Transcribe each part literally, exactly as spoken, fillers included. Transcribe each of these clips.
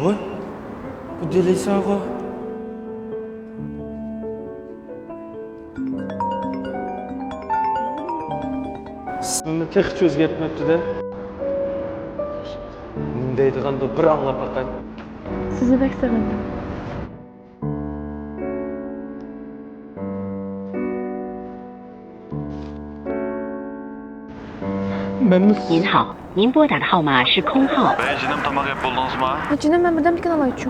ۋاي، بۇ دېلىساغۇ. ئىسمىنى تېخىچە ئۆزگەرتمەپتۇ-دە. نېمە دەيدىغاندۇ، بىر ئاڭلاپ باقاي. سىزنى بەك سېغىندىم. مەنمۇ. 您好，您拨打的号码是空号。 ۋەي جېنىم، تاماق يەپ بولدىڭىزما؟ جېنىم، مەن بىردەمدىكىن ئالايچۇ.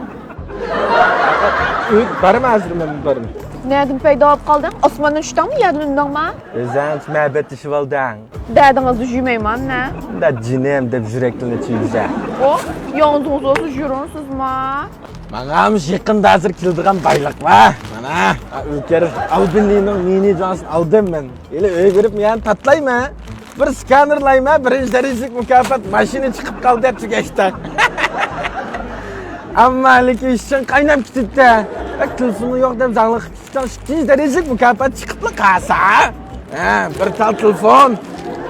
ئۆي بارمۇ ھازىر، مەن بارمۇ؟ نەدىن پەيدا بولۇپ قالدىڭ؟ ئاسماندىن چۈشتۈڭمۇ، يەردىن ئۈندۈڭما؟ ئۆزۈڭ مەبەتلىشىۋالدىڭ. دەدىڭىزنى جۈمەيمەن نە. دە جېنىم دەپ يۈرەكلىرىنى چۈيۈزە. ئو، ياڭزىڭىز بولسا يۈرۈڭ سىزما. ماڭا مۇشۇ يېقىندا ھازىر كېلىدىغان بايلىق بار. مانا، ئۆلكەر ئالبىنىنىڭ مىنى جاڭسىنى ئالدىم مەن. ھېلى ئۆيگە بېرىپ مەن تاتلايمەن. بىر سكانېرلايمەن، بىرىنچى دەرىجىلىك مۇكاپات ماشىنا چىقىپ قالدى دەپ تۈگەشتى. ئەمما لېكىن ئىچىڭ قايناپ كېتىپتۇ. بەك تىلسىمۇ يوق دەپ زاڭلىق قىپتۇ. ئىككىنچى دەرىجىلىك مۇكاپات چىقىپلا قالسا. ھە، بىر تال تېلېفون.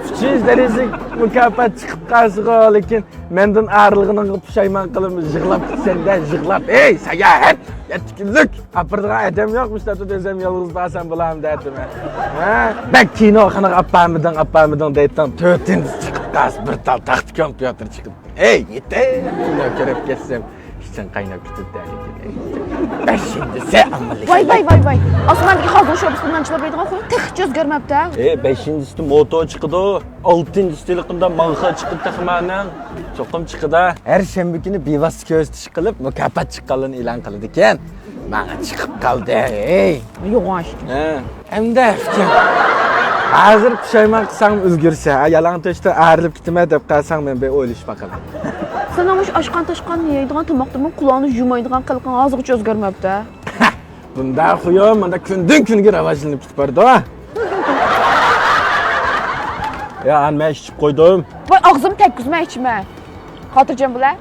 ئۈچىنچى دەرىجىلىك مۇكاپات چىقىپ قالسىغۇ، لېكىن مەندىن ئايرىلغىنىڭغا پۇشايمان قىلىپ يىغلاپ كېتىسەن-دە، يىغلاپ. ھەي، ساياھەت! يەتتە كۈنلۈك! ئاپىرىدىغان ئادەم يوق، مۇشۇ تەرەپتە ئۆزۈم يالغۇز بارسام بولامدۇ دەتتىم. ھە؟ بەك كىنوخانىغا ئاپارمىدىڭ، ئاپارمىدىڭ دەيتتىڭ، تۆتىنچى چىقىپ قالسا بىر تال تاختا كومپيۇتېر چىقىپ. ھەي، يېتەر! كىنو كۆرۈپ كەتسەم، ئىچىڭ قايناپ كېتىدۇ. بەشىنچىسى ئاماللىق. ۋاي، ۋاي، ۋاي، ۋاي. ئاسماندىكى قازان شورپىسىدىن نان چىلاپ بەرىدىغان خوي تېخىچە ئۆزگەرمەپتۇ. ئى، بەشىنچىسىدە موتور چىقىدۇ، ئالتىنچىسى ھېلىقىندا ماڭخا چىقىدۇ تېخى مانا. چوقۇم چىقىدۇ. ھەر شەنبە كۈنى بىۋاسىتە كۆرسىتىش قىلىپ، مۇكاپات چىققانلىرىنى ئېلان قىلىدىكەن. ماڭا چىقىپ قالدى. ھەي. يوغان ئىكەن. ھە. ئەمدى ئۇكام، ھازىر پۇشايمان قىلساڭمۇ ئۈلگۈرسە، ھە، يالاڭ تۆشتە ئايرىلىپ كېتىمەن دەپ قالساڭ، مەن بىر ئويلىشىپ باقىمەن. سېنىڭ مۇشۇ ئاشقان تاشقان يەيدىغان تاماقتىنمۇ قۇلاقنى يۇمايدىغان قىلىقىڭ ھازىرغىچە ئۆزگەرمەپتۇ. بۇنداق خۇيۇم، مانا كۈندىن كۈنگە راۋاجلىنىپ كېتىپ بارىدۇ. يا، ئان مەن ئىچىپ قويدۇم. ۋاي، ئاغزىمنى تەگكۈزمە ئىچىمە. خاتىرجەم بول، ھە.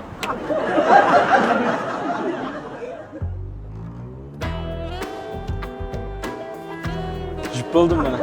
جۈپ بولدۇم مانا.